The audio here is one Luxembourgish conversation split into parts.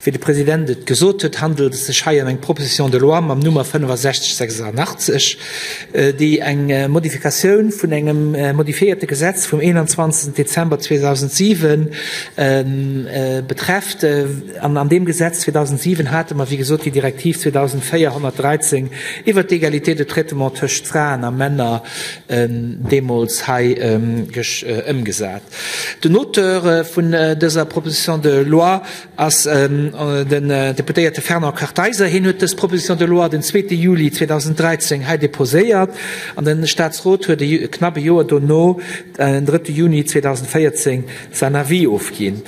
Wéi de President et gesot huet, handelt et sech hei ëm eng Proposition de loi mam Nummer 6586, déi eng Modifikatioun vun engem modifiéierte Gesetz vum 21. Dezember 2007 betrefft. An an deem Gesetz 2007 hate mer, wéi gesot, déi Direktiv 2004 113 iwwert d'Égalité de traitement tëscht Fraen a Männer deemools hei ëmgesat. Den Auteur vun dëser Proposition de loi ass den Deputéierte Fernand Kartheiser. Hien huet dës Proposition de loi den zweete Juli 2013 hei deposéiert an de Statsrot huet e knapp e Joer dono, den drëtte Juni 2014, säin Avis ofginn.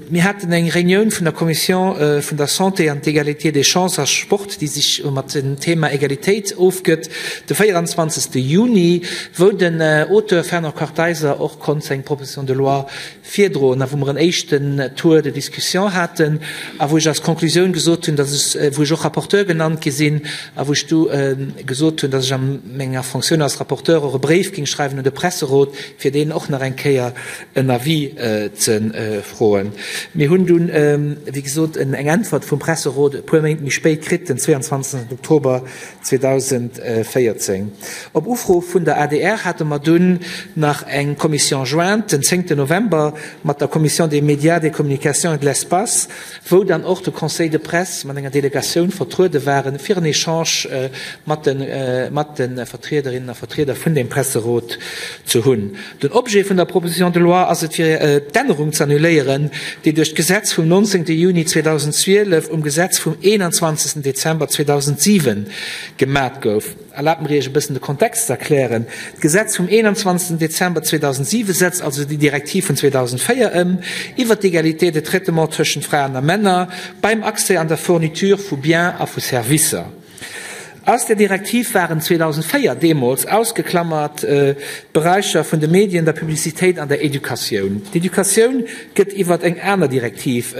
Mir haten eng Réunioun vun der Commission vun der Santé an d'Égalité des chances a Sport, déi sech mat dem Thema Egalitéit ofgëtt, de 24. Juni, wou den Auteur Fernand Kartheiser och konnt seng Proposition de loi virdroen a wou mer en éischten Tour de discussion haten a wou ech als Konklusioun gesot hunn, dass ech, wou ech och Rapporteur genannt gi sinn a wou ech du gesot hunn, dass ech a menger Fonctioun als Rapporteur och e Bréif géing schreiwen un de Presserot, fir deen och nach eng Kéier en Avis ze froen. Mir hunn dunn, wéi gesot, eng Äntwert vum Presserot e puer Méint méi spéit kritt, den 22. Oktober 2014. Op Ufro vun der adr hate mer dunn nach eng Commission jointe den zéngten November mat der Commission des médias, des communications et de l'espace, wou dann och de Conseil de presse mat enger Delegatioun vertruede waren, fir en Echange mat de mat de Vertriederinnen a Vertrieder vun deem Presserot ze hunn. Den Objet vun der Proposition de loi ass et, fir d'Ännerung ze annuléieren, déi duerch d'Gesetz vum 19. Juni 2012 um Gesetz vum 21. Dezember 2007 gemat gouf. Erlaabt mer, Iech e bëssen de Kontext ze erklären. D'Gesetz vum 21. Dezember 2007 setzt also déi Direktiv vun 2004 ëm iwwert d'Égalité de traitement tëschent Fraen a Männer beim Accès an der Fourniture vu Biens a vu Servicer. Aus der Direktiv waren 2004 deemools ausgeklammert d'Beräicher vun de Medien, der Publicitéit an der Educatioun. D'Educatioun gëtt iwwert eng aner Direktiv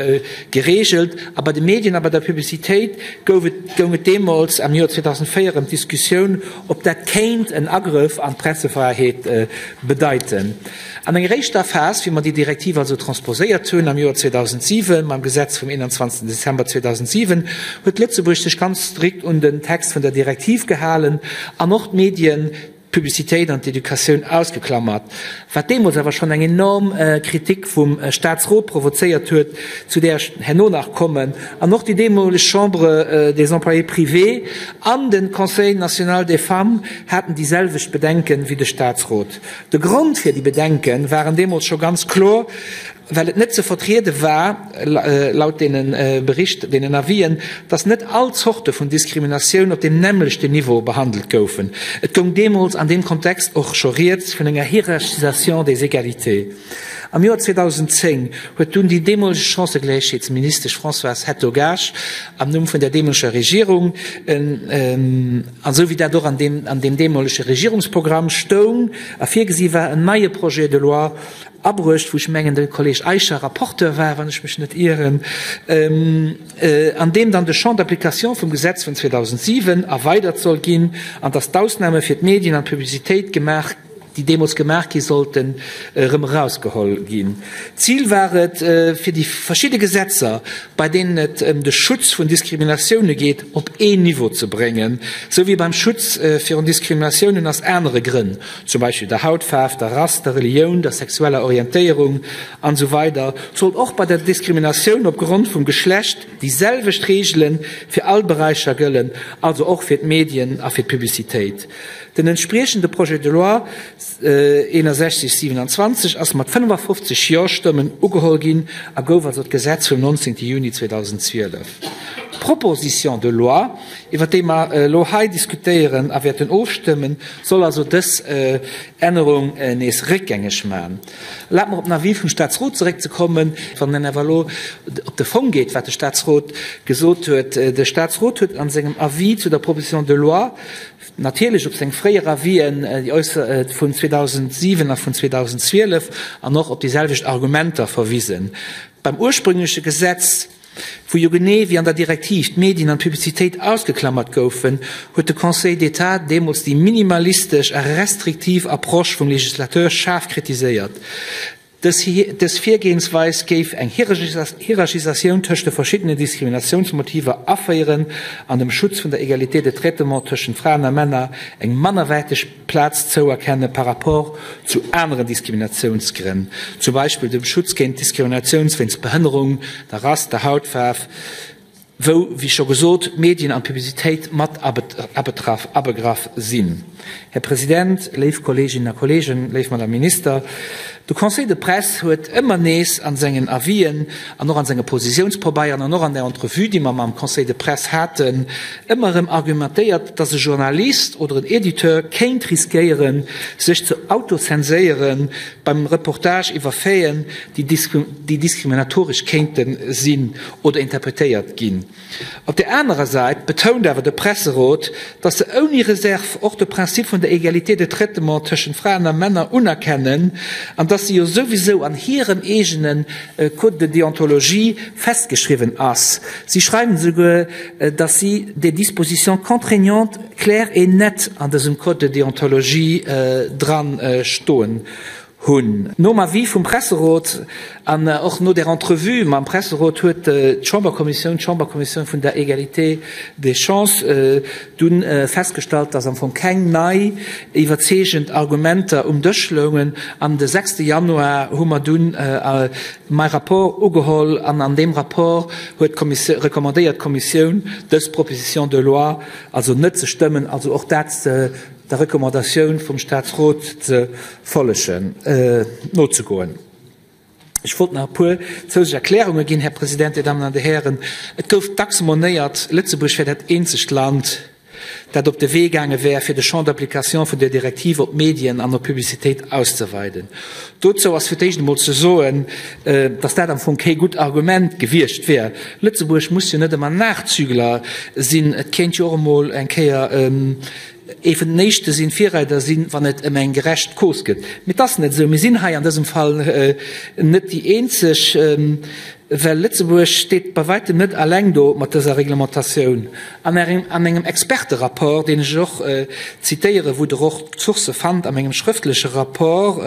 gereegelt a bei de Medien a bei der Publicitéit gouf et, goung et deemools am Joer 2004 ëm d'Diskussioun, ob dat kéint en Agrëff an d'Pressefräiheet bedeiten. An enger éischter Phas, wéi mer déi Direktiv also transposéiert hunn am Joer 2007 mam Gesetz vum 21. Dezember 2007, huet Lëtzebuerg sech ganz strikt un den Text vun der Direktiv gehalen an och d'Medien, d'Publicitéit an d'Educatioun ausgeklammert, wat deemools awer schonn eng enorm Kritik vum Statsrot provozéiert huet, zu där ech herno nach kommen. An och déi deemoleg Chambre des Employés privés an de Conseil national des femmes haten déi selwecht Bedenken wéi de Statsrot. De Grond fir déi Bedenke waren deemools scho ganz kloer, well et net ze vertriede war, laut deene Bericht, deenen Avisen, datt net all Zorte vun Diskriminatioun op deem nämmlechten Niveau behandelt goufen. Et goung deemools an deem Kontext och scho rieds vun enger Hiérarchisation des égalités. Am Joer 2010 huet dunn déi deemoleg Chancëgläichheetsministesch Françoise Hetto-Gaasch am Numm vun der deemoleger Regierung en, An esou wéi dat och an deem, an deem deemolege Regierungsprogramm stoung a virgesi war, en neie Projet de loi abruecht, wou ech mengen, de Kolleg Eicher Rapporteur war, wann ech mech net ieren, an deem dann de Champ d'application vum Gesetz vun 2007 erweidert soll ginn an dass d'Ausnahme fir d'Medien an d'Publicitéit gemaach déi deemools gemaach gi sollten, erëm erausgeholl ginn. D'Zil war et, fir déi verschidde Gesetzer, bei deenen et ëm de Schutz vun Diskriminatioune geet, op een Niveau ze bréngen, sou wéi beim Schutz virun Diskriminatiounen aus anere Grënn, zum Beispill der Hautfaarf, der Rass, der Relioun, der sexueller Orientéierung an esou weider sollt och bei der Diskriminatioun op Grond vum Geschlecht déi selwecht Reegele fir all Beräicher gëllen, also och fir d'Medien a fir d'Publicitéit. Den entspriechende Projet de loi 6127 ass mat 55 Jo-Stëmmen ugeholl ginn a gouf also d'Gesetz vum 19. Juni 2012. D'Proposition de loi, iwwert déi mer elo hei diskutéieren a wäerten ofstëmmen, soll also dës Ännerung nees réckgängeg maachen. Erlaabt mer, op den Avis vum Statsrot zeréckzekommen. Wann een awer elo op de Fong geet, wat de Statsrot gesot huet, De Statsrot huet a sengem Avis zu der Proposition de loi natierlech op seng fréier Avisen, déi äusser vun 2007 a vun 2012, an och op déi selwecht Argumenter verwisen. Beim ursprüngleche Gesetz, wou jo genee wéi an der Direktiv d'Medien an d'Publicitéit ausgeklammert goufen, huet de Conseil d'État deemools déi minimalistesch a restriktiv Approche vum Legislateur schaarf kritiséiert. Dës Virgehensweis géif eng Hierarchisatioun tëscht de verschiddene Diskriminatiounsmotiver aféieren an dem Schutz vun der Égalité de traitement tëschent Fraen a Männer eng mannerwäerteg Plaz zouerkenne par rapport zu aneren Diskriminatiounsgrënn, zum Beispill dem Schutz géint Diskriminatiouns wéinst Behënnerung, der Rass, der Hautfaarf, wou, wéi scho gesot, d'Medien an d'Publicitéit mat abegraff sinn. Här President, léif Kolleeginnen a Kolleegen, léif Madame Minister, de Conseil de Presse huet ëmmer nees a sengen Avisen an och a senge Positiounspabeieren an och an der Entrevue, déi mer mam Conseil de Presse haten, ëmmer erëm argumentéiert, dass e Journalist oder en Editeur kéint riskéieren, sech ze autozenséiere beim Reportage iwwer Faiten, déi diskriminatoresch kéinte sinn oder interpretéiert ginn. Op där anerer Säit betount awer de Presserot, datt se ouni Reserve och de Principe vun der Égalité de traitement tëschent Fraen a Männer unerkennen an datt se jo souwisou an hirem eegene Code de déontologie festgeschriwwen ass. Si schreiwen esouguer, datt si des dispositions contraignantes claires et nettes an dësem Code de déontologie dran stoen hunn. Nom Avis vum Presserot an och no der Entrevue mam Presserot huet d'Chamberkommissioun, d'Chamberkommissioun vun der Égalité des chances, dunn festgestallt, dass am Fong keng nei iwwerzeegend Argumenter um Dësch loungen. An de sechste Januar hu mer dunn mäi Rapport ugeholl an an deem Rapport huet d'Kommissioun, recommandéiert d'Kommissioun, dës Proposition de loi also net ze stëmmen, also och dat ze der Recommandatioun vum Statsrot ze follegen, nozegoen. Ech wollt nach e puer zousätzlech Erklärunge ginn, Här President, Dir Dammen an Dir Hären. Et gouf dacks monéiert, Lëtzebuerg wär dat eenzegt Land, dat op de Wee gaange wär, fir de Champ d'application vun der Direktiv op d'Medien an op d'Publicitéit auszeweiden. Dozou ass fir d'éischt emol ze soen, dass dat am Fong kee gutt Argument gewiescht wär. Lëtzebuerg muss jo net ëmmer Nachzügler sinn. Et kéint jo och emol eng Kéier ee vun den Éischte sinn, Virreider sinn, wann et ëm eng gerecht Cause gëtt. Mee et ass net esou. Mir sinn hei an dësem Fall net déi Eenzeg, well Lëtzebuerg steet bei weitem net alleng do mat dëser Reglementatioun. An engem Experterapport, deen ech och zitéieren, wou Der och d'Sourcë fannt a mengem schrëftleche Rapport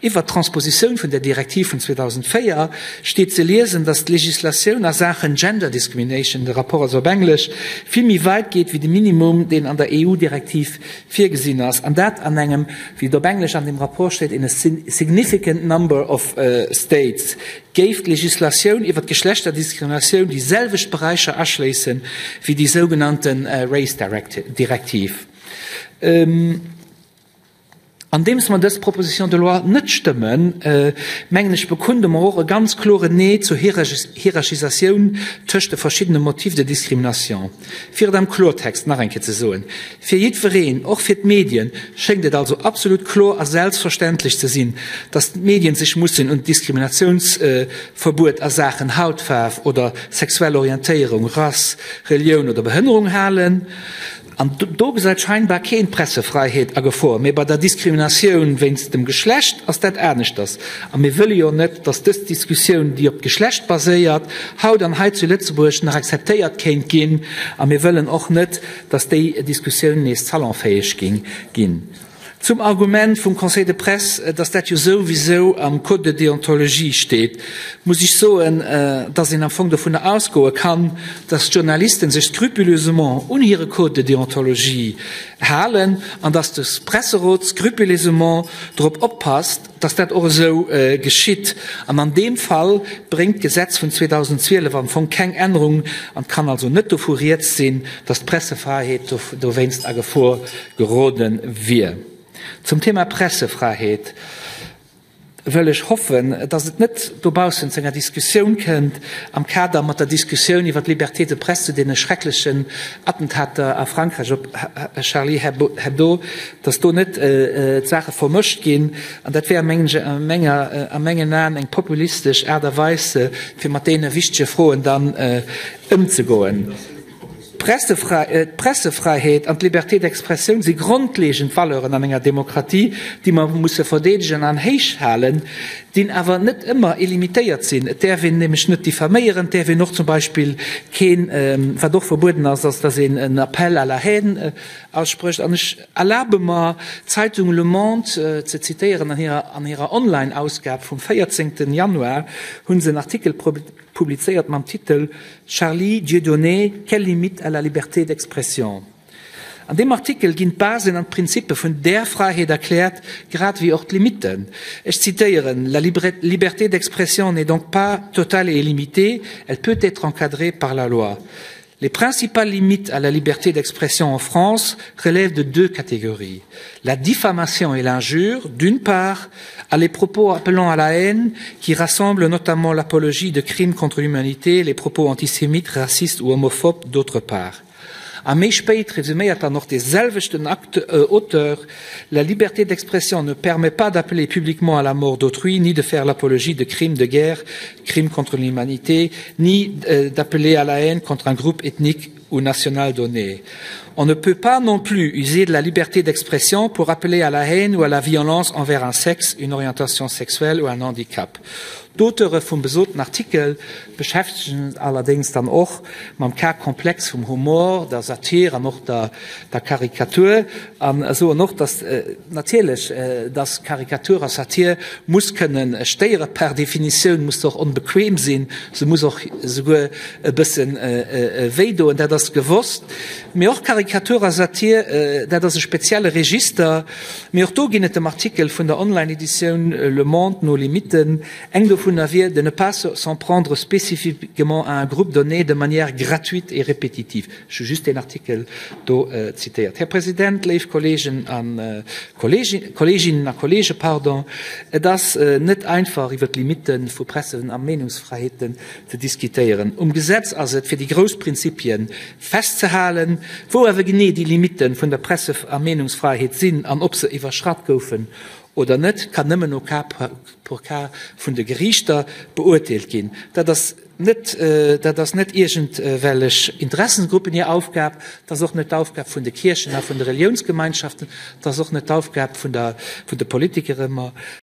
iwwert d'Transpositioun vun der Direktiv vun 2004, steet ze liesen, dass d'Legislatioun a Saachen Gender Discrimination, de Rapport ass op Englesch, vill méi weit geet wéi de Minimum, deen an der EU-Direktiv virgesinn ass, an dat an engem, wéi et op Englesch an deem Rapport steet, in a significant number of states, géif d'Legislatioun iwwer d'Geschlechterdiskriminatioun déi selwecht Beräicher aschléisse wéi déi sougenannte Race Directive. Andeems mer dës Proposition de loi net stëmmen, mengen ech, bekunde mer och e ganz kloren Nee zur Hierarchisatioun tëscht de verschiddene Motifs de discrimination. Fir et am Klortext nach eng Kéier ze soen, Fir jiddwereen, och fir d'Medien, schéngt et also absolut kloer a selbstverständlech ze sinn, dass d'Medien sech mussen un d'Diskriminatiounsverbuet a Saachen Hautfaarf oder sexuell Orientéierung, Rass, Relioun oder Behënnerung halen. An do gesäit scheinbar keen d'Pressefräiheet a Gefor. Mee bei der Diskriminatioun wéinst dem Geschlecht ass dat aneschters. A mir wëlle jo net, datt dës Diskussioun, déi op d'Geschlecht baséiert, haut an hei zu Lëtzebuerg nach akzeptéiert kéint ginn. A mir wëllen och net, datt déi Diskussioun nees salonfäeg géing ginn. Zum Argument vum Conseil de presse, dass dat jo souwisou am Code de déontologie steet, muss ech soen, dass een am Fong dovunner ausgoe kann, dass d'Journalisten sech scrupuleusement un hire Code de déontologie halen an dass de Presserot scrupuleusement drop oppasst, dass dat och esou geschitt. An an deem Fall bréngt d'Gesetz vun 2012 am Fong keng Ännerung an et kann also net dovu rieds sinn, dass d'Pressefräiheet dowéinst a Gefor gerode wier. Zum Thema Pressefräiheet wëll ech hoffen, dass et net dobaussen zu enger Diskussioun kënnt am Kader mat der Diskussioun iwwer d'Liberté de presse zu deene schrecklechen Attentater a Frankräich op Charlie Hebdo, dass do net d'Saache vermëscht ginn. An dat wär a mengen Aen eng populistesch Aart a Weis, fir mat deene wichtege Froen dann ëmzegoen. D'Pressefräiheet an d'Liberté d'expressioun si grondlegend Valeuren an enger Demokratie, déi mer musse verdeedegen an héich halen, deen awer net ëmmer illimitéiert sinn. Et däerf een nämlech net diffaméieren, et däerf een och zum Beispill keen, wat och verbueden ass, ass, dass een en Appel à la haine ausspricht. An ech erlabe mer, d'Zeitung Le Monde ze zitéieren, An hirer, an hirer Online-Ausgab vum 14. Januar hu se en Artikel publizéiert mam Titel Charlie Dieudonné, quelles limites à la liberté d'expression? An deem Artikel ginn d'Basen an d'Prinzippe vun där Fräiheet erkläert, grad wéi och d'Limitten. Ech zitéieren, La liberté d'expression n'est donc pas totale et illimitée, elle peut être encadrée par la loi. Les principales limites à la liberté d'expression en France relèvent de deux catégories. La diffamation et l'injure, d'une part, à les propos appelant à la haine, qui rassemblent notamment l'apologie de crimes contre l'humanité, les propos antisémites, racistes ou homophobes, d'autre part. A méi spéit résuméiert dann och dee selwechten Auteur, La liberté d'expression ne permet pas d'appeler publiquement à la mort d'autrui, ni de faire l'apologie de crimes de guerre, crimes contre l'humanité, ni d'appeler à la haine contre un groupe ethnique ou national donné. On ne peut pas non plus user de la liberté d'expression pour appeler à la haine ou à la violence envers un sexe, une orientation sexuelle ou un handicap. D'Auteure vum besoten Artikel beschäftegen sech allerdéngs dann och mam Cas complexe vum Humor, der Satir an och der Karikatur a soen och, datt natierlech, datt Karikatur a Satir muss kënne stéieren, per Definitioun muss se och onbequem sinn, se muss och esouguer e bësse wéi doen, dat ass gewosst. Mee och Karikatur a Satir, dat ass e spezielle Register. Mee och do ginn et dem Artikel vun der Online-Editioun Le Monde no Limitten. Eng dovunner wier de ne pas s'en prendre spécifiquement à un groupe donné de manière gratuite et répétitive. Ech hu just deen Artikel do zitéiert. Här President, léif Kolleegen a Kolleeginnen a Kolleegen, pardon, et ass net einfach, iwwer d'Limitte vu Presse a Meenungsfräiheeten ze diskutéieren. Um Gesetz ass et, fir déi grouss Prinzipien festzehalen, wou awer genee déi Limitte vun der Presse a Meenungsfräiheet sinn an ob se iwwerschratt goufen oder net, kann nëmmen no Cas pour cas vun de Geriichter beurteelt ginn. Dat ass net, dat ass net iergendwellech Interessengruppen hir Aufgab, dat ass och net d'Aufgab vun de Kierchen a vun de Reliounsgemeinschaften, dat ass och net d'Aufgab vun der, vun de Politiker ëmmer.